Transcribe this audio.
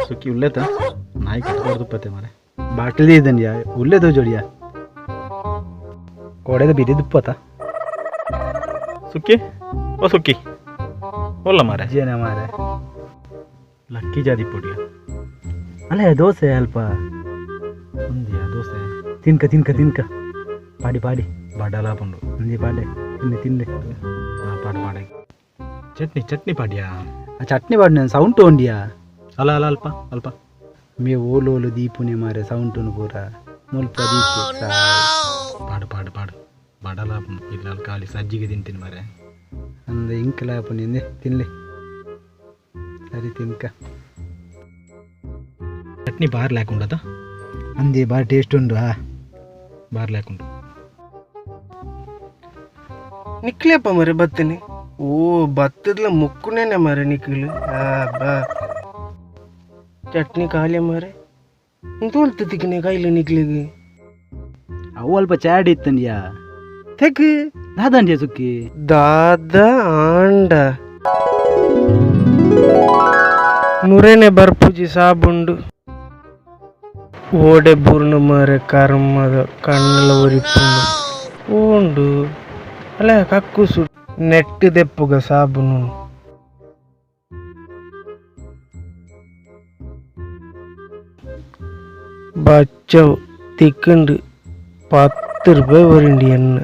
ಸುಕ್ಕಿ ಉಲ್ಲೇತ ನಾಯಿ ಕಟ್ಕೊಡ್ದು ಪತ್ತೆ ಮಾರೆ. ಬಾಟ್ಲಿ ಇದ್ದನ್ಯಾ, ಉಲ್ಲೆ ತೋಜೋಡಿಯ ಕೋಡೆದ ಬಿರಿ ದುಪ್ಪತ. ಸುಕ್ಕಿ, ಓ ಸುಕ್ಕಿ, ಒಲ್ಲ ಮಾರೆ. ಅಜ್ಜಿಯನ ಮಾರೆ. ಲಕ್ಕಿ ಜಾದಿ ಪೊಡಿಯ. ಅಲ್ಲ, ದೋಸೆ ಅಲ್ಪ. ಒಂದಿಯಾ ದೋಸೆ? ತಿನ್ಕ ತಿನ್ಕ ತಿನ್ಕ, ಪಾಡಿ ಪಾಡಿ. ಬಡಲ ಪಂಡು. ಅಂದಿ ಪಾಡೆ, ತಿನ್ನೆ ತಿನ್ನೆ. ಪಾಡು ಪಾಡೆ. ಚಟ್ನಿ ಚಟ್ನಿ ಪಾಡ್ಯಾ? ಆ ಚಟ್ನಿ ಪಾಡಿ, ಸೌಂಟ್ ಉಂಡಿಯಾ? ಅಲ್ಲ ಅಲ್ಲ, ಅಲ್ಪ ಅಲ್ಪ. ಮೇ ಓಲು ಓಲು ದೀಪುನೆ ಮಾರೆ, ಸೌಂಟುನು ಪೂರ ಮುಲ್ಪ ದೀಪು. ಪಾಡು ಪಾಡು ಪಾಡು, ಬಡಲ ಪಂಡು. ಇಲ್ಲ ಖಾಲಿ ಸಜ್ಜಿಗೆ ತಿಂತೀನಿ ಮಾರೆ. ಅಂದ ಇಂಕಲ ಪುನಿ, ತಿನ್ಲಿ, ಸರಿ ತಿನ್ಕ. ಚಟ್ನಿ ಬಾರ್ ಲ್ಯಾಕುಂಡದ. ಅಂದಿ, ಬಾರಿ ಟೇಸ್ಟ್ ಉಂಡು ಆ. ಬಾರ್ ಲ್ಯಾಕುಂಡು. ನಿಕ್ಲೇಪ ಮರೆ ಬತ್ತನೆ? ಓ ಬತ್ತದ್ಲ ಮುಕ್ಕುನೇನೆ ಮರೆ ನಿಕ್ಲು. ಬಾ, ಚಟ್ನಿ ಖಾಲಿ ಮರೆ, ತೋಲ್ತು ತಿಕ್ಕನೆ ಕೈಲಿ ನಿಕ್ಲಿಗೆ. ಅವು ಅಲ್ಪ ಚಾಡಿ ಇತ್ತಂದ್ಯಾ. ತೆಕ್. ದಾದಂಡ್ಯ ಸುಕ್ಕಿ? ದಾದ ಆಂಡ ನುರೆನೆ ಬರ್ಪುಜಿ ಸಾಬುಂಡು. ಓಡೆ ಬೂರ್ಣ ಮಾರೆ, ಕರ್ಮದ ಕಣ್ಣಲ ಒರಿಪುಂಡು ಉಂಡು. ಅಲ್ಲ, ಕಕ್ಕುಸು ನೆಟ್ಟು ದೆಪ್ಪುಗ ಸಾಬುನು. ಬಚ್ಚವು ತಿಕ್ಕಂಡು 10 ರೂಪಾಯಿ ವರಿಂಡಿ ಎಣ್ಣೆ.